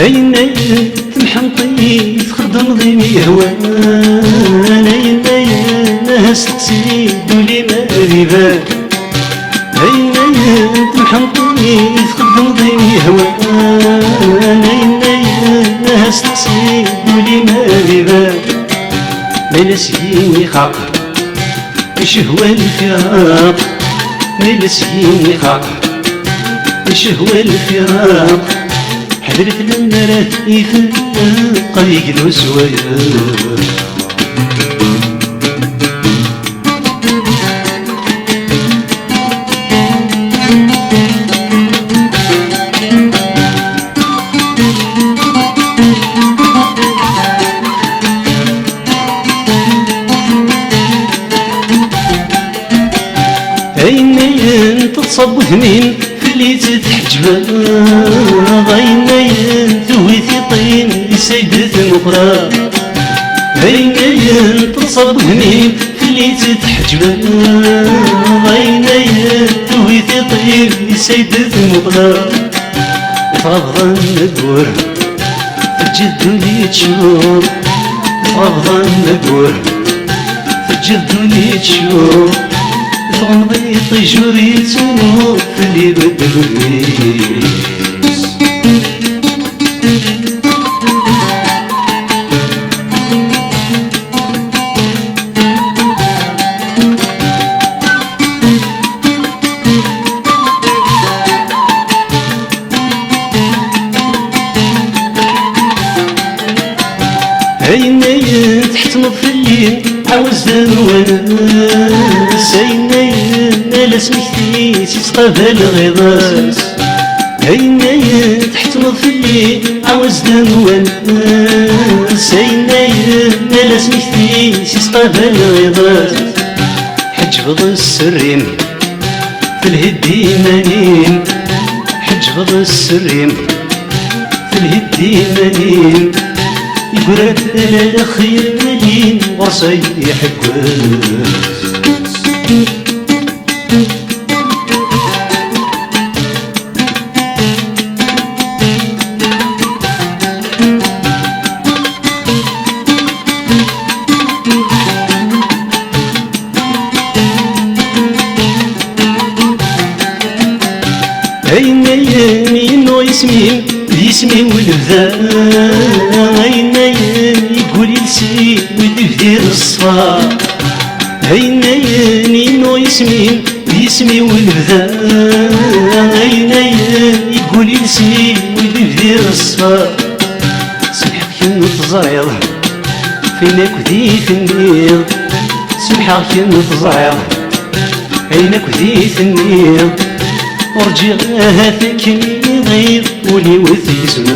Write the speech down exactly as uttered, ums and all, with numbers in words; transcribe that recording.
Ayen ayen temḥenṭi txeddmeḍ imi yehwan, ayen ayen asteqsi-d ul-im ad iban. Ayen ayen temḥenṭi txeddmeḍ imi yehwan, ayen ayen asteqsi-d ul-im ad iban. Ma yella s-yini xaq, icehwa lfiraq, ma yella s-yini xaq, icehwa lfiraq. Ḥedret lemmer ifeq yeglu s wayeḍ. Ayen ayen teḍṣa n wudem-im fell-i tt-tḥeǧbeḍ, ayen ayen tugi tiṭ-im di saydet meqqra. Ayen ayen teḍṣa n wudem-im fell-i tt-tḥeǧbeḍ, ayen ayen tugi tiṭ-im di saydet meqqra. Tɣabeḍ anaggur, teǧǧiḍ ddunit tcur. Tɣabeḍ anaggur, teǧǧiḍ ddunit tcur. Tɣelmeḍ iṭij ur yettru, fell-i ibeddel udem-is. Ayen ayen tḥettmeḍ fell-i, ɛawez d amwanes. Ayen ayen ala asmekti-s yettqabal ɣiḍes. Ayen ayen tḥettmeḍ fell-i, ɛawez d amwanes. Ayen ayen ala asmekti-s yettqabal ɣiḍes. Tḥeǧbeḍ sser-im, telhiḍ-d iman-im. Tḥeǧbeḍ sser-im, telhiḍ-d iman-im. Yegra-d ala lexyal, ɣur-s ay iḥeggez. Ayen ayen yennuɣ isem-im, d isem-iw lebda. Ayen ayen yeggul iles-iw, d lebdi d ṣṣfa. Ayen ayen yennuɣ isem-im, d isem-iw lebda. Ayen ayen yeggul iles-iw, d lebdi d ṣṣfa. Semḥeɣ-k inu teẓriḍ, f ayen akk d i tenniḍ. Semḥeɣ-k inu teẓriḍ, ayen akk d i tenniḍ. Ur ǧǧiɣ ahat akken iɣiḍ, ul-iw tegzem.